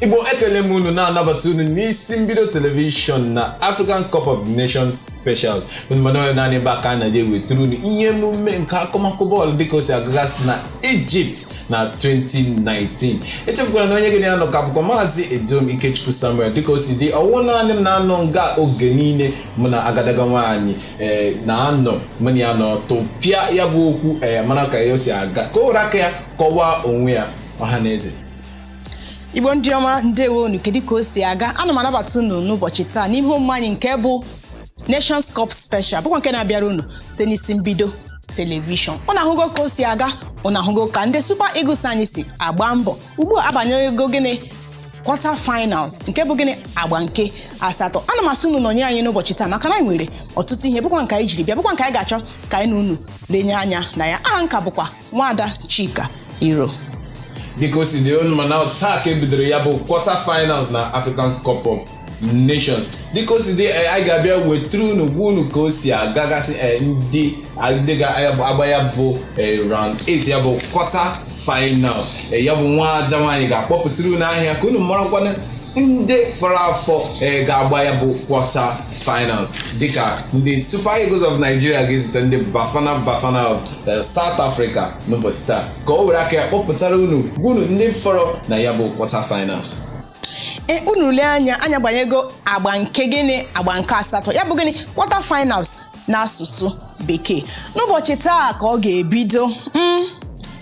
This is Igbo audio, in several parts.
Igbo, ekele m unu, na-anabata unu n'isi mbido television na African Cup of Nations Specials. Unu mana naanị ebe aka na wetara unu ihe emume nke akụmakụ bọọlụ dịka o si agagasị na Egypt na 2019. Echefukwara na onye gị na-anọ ka bụkwa Maazị Edom Ikechukwu Samuel. Dịka o si dị, ọwụ naanị m na-anọ nga oge niile, mụ na agadaga nwaanyị ee na-anọ, mụ na ya nọ tụpịa ya bụ okwu ee mara ka ya o si aga, ka o were aka ya kọwaa onwe ya ọha na eze. Igbo ndị ọma, ndewo unu. Kedu ka o si aga? Ana m anabata unu n'ụbọchị taa n'ihe omume anyị nke bụ Nations Cup Special, bụkwa nke na-abịara unu site n'isi mbido television. Unu ahụgo ka o si aga, unu ahụgo ka ndị Super Eagles anyị si agba mbọ ugbu a abanyego gịnị? Quarter finals, nke bụ gịnị? Agba nke asatọ. Ana m asị unu nọnyere anyị n'ụbọchị taa, maka na anyị nwere ọtụtụ ihe bụkwa nke anyị jiri bịa, bụkwa nke anyị ga-achọ ka anyị na unu lenye anya na ya. Aha nka bụkwa Nwaada Chika Iro. Dịka o si dị, unu mana taa ka ebidoro ya bụ quarter finals na African Cup of Nations. Dịka o si dị, anyị ga-abịa wetara unu, gwa unu ka o si agagasị, ndị ga-agba ya bụ round 8, ya bụ quarter finals. Ya bụ nwa ada nwaanyị ga-akpọpụtara unu ahịa ka unu marakwana ndị fọrọ afọ ga-agba ya bụ quarter finals, dịka ndị Super Eagles of Nigeria ga-ezute ndị Bafana Bafana of South Africa n'ụbọchị taa. Ka o were aka ya kpọpụtara unu, gwa unu ndị fọrọ na ya bụ quarter finals. Ee, unu lee anya, anya gbanyego agba nke gịnị? Agba nke asatọ, ya bụ gịnị? Quarter finals n'asụsụ Bekee. N'ụbọchị taa ka ọ ga-ebido.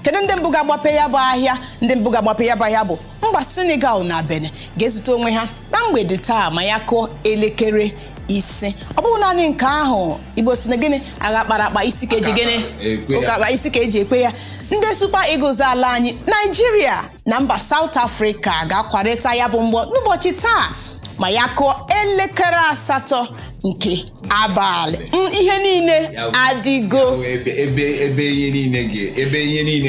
Kedu ndị mbụ ga-agbape ya bụ ahịa? Ndị mbụ ga-agbape ya bụ ahịa bụ mba Senegal na Benin, ga-ezute onwe ha na mgbede taa ma ya kụọ elekere 5. Ọ bụghị naanị nke ahụ. Igbo si na gịnị? Agha kpara akpa, isi ka eji gịnị? Ekwe ya. Ụka akpa, isi ka eji ekwe ya. Ndị Super Eagles ala anyị, Naijiria, na mba South Africa ga-akwarịta ya bụ mgbọ n'ụbọchị taa ma ya kụọ elekere 8 nke abalị. Ihe niile adịgo. Ya bụ ebe ihe niile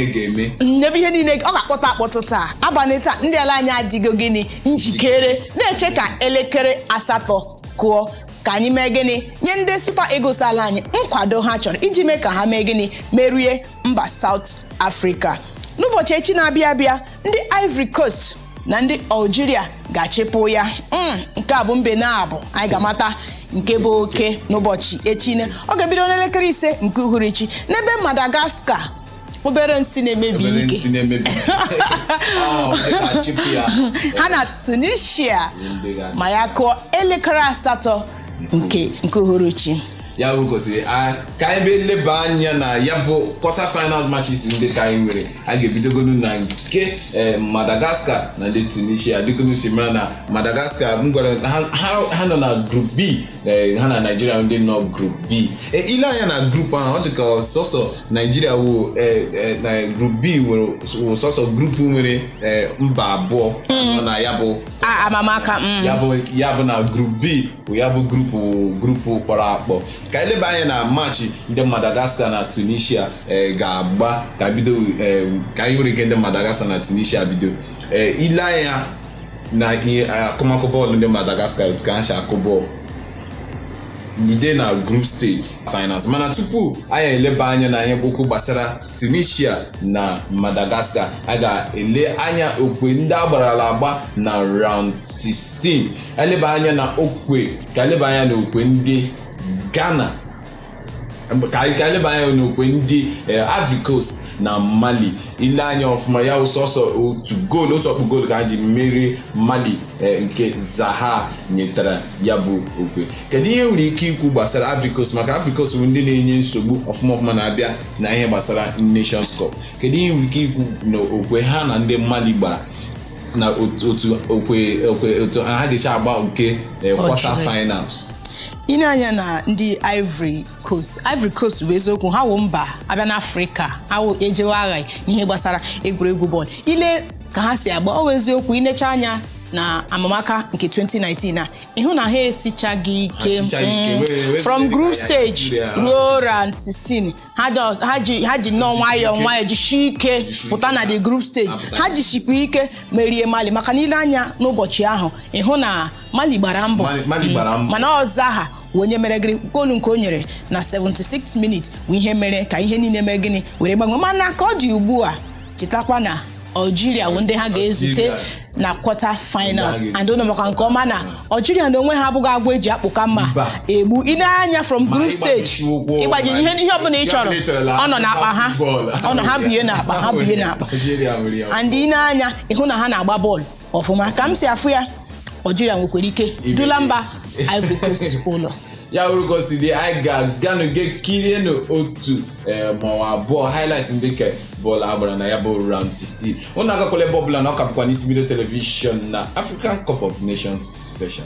ga-eme. Ebe ihe niile ọ ga-akpọtụ akpọtụ taa, abalị taa. Ndị ala anyị adịgo gịnị? Njikere, na-eche ka elekere 8 kụọ ka anyị mee gịnị? Nye ndị Super Eagles ala anyị nkwado ha chọrọ iji mee ka ha mee gịnị? Merie mba South Africa. N'ụbọchị echi na-abịa abịa, ndị Ivory Coast na ndị Algeria ga-achịpụ ya. Nke a bụ mbe na-abụ anyị ga-amata nke bụ oke n'ụbọchị echi. Ọ ga-ebido n'elekere 5 nke uhuruchi n'ebe Madagascar, obere nsị na-emebi Obere ike. nsị na-emebi ike. Ọ, ndị ga-achịpụ ya. Ha na Tunisia Ndị ga-achịpụ. ma ya kụọ elekere 8 nke uhuruchi. Ya bụ gosiri ka anyị bịa leba anya na ya bụ quarter finals matches ndị ka anyị nwere. A ga-ebidogonu na nke Madagascar na ndị Tunisia. Dịka unu si mara na Madagascar, m gwara ha nọ na group B, ha na Nigeria ndị nọ group B. Ile anya na group ahụ, ọ dị ka sọsọ Nigeria wụ na group B nwere, wụ sọsọ group nwere mba abụọ nọ na ya bụ A amamaka. Ya bụ na group B bụ ya bụ group kpọrọ akpọ. Ka anyị leba anya na match ndị Madagascar na Tunisia ga-agba. Ka bido ka anyị nwere ike ndị Madagascar na Tunisia bido. Ile anya na ihe akụmakụ bọọlụ ndị Madagascar, otu ka ha si akụ bọọlụ lude na group stage finals. Mana tupu anyị eleba anya na ihe okwu gbasara Tunisia na Madagascar, a ga-ele anya okwe ndị agbarala agba na round 16. Eleba anya na okwe, ka eleba anya na okwe ndị Ghana, ka eleba anya n'okwe ndị Ivory Coast na Mali. Ile anya ọfụma, ya wụ sọsọ otu goolu, otu ọkpụ goolu ka ha ji merie Mali, nke Zaha nyetara ya bụ okwe. Kedu ihe nwere ike ikwu gbasara Ivory Coast? Maka Ivory Coast bụ ndị na-enye nsogbu ọfụma ọfụma na-abịa na ihe gbasara Nations Cup. Kedu ihe nwere ike ikwu na okwe ha na ndị Mali gbara, na otu okwe otu ha ga-esi agba nke quarter Algeria. finals? Ine anya na ndị Ivory Coast, Ivory Coast bụ eziokwu, ha wụ mba abịa n'Afrịka, ha wụ ejewe agha n'ihe gbasara egwuregwu bọọlụ. Ile ka ha si agba, ọ bụ eziokwu, inecha anya na amamaka nke 2019 a, ịhụ na ha esichaghị ike. Ha esichaghị ike, From group stage Nigeria. ruo round 16, ha ji nnọọ nwayọọ nwayọọ jisie ike Jisie pụta ike. na the group stage. Apụta. Ha jisikwa ike merie Mali, maka na ile anya n'ụbọchị ahụ, ịhụ na Mali gbara mbọ. Mali gbara mbọ. Mana ọ Zaha wụ onye mere gịrị? Goolu nke o nyere na 76 minutes bụ ihe mere ka ihe niile mee gịnị? Were gbanwee. Mana ka ọ dị ugbu a, chetakwa na Algeria bụ ndị ha ga-ezute Algeria. Na quarter finals. Ndị agha. And ụnụ maka nke ọma na Algeria na onwe ha abụghị agwa eji akpụka mma Mba. egbu. Ị na-anya from group stage, ịgbaji ụkwụ, ịgbaji ihe ọbụla ị ya chọrọ ọbụla ị chọrọ la ọ nọ n'akpa ha. Bọọlụ. Ọ nọ ha bie n'akpa ha, bie n'akpa. Algeria nwere ya. And ị na-anya ịhụ na ha na-agba bọọlụ ọfụma. Ka m si afụ ya, Algeria nwekwara ike dula mba Ivory Coast ụlọ. Ya bụrụ ka o si dị, anyị ga-aganụ ge kirienụ otu ma ọ abụọ highlight ndị ke bọọlụ agbara na ya bụ round 16. Unu agakwala ebe ọbụla, na ọ ka bụkwa n'isi bido telivishọn na African Cup of Nations special.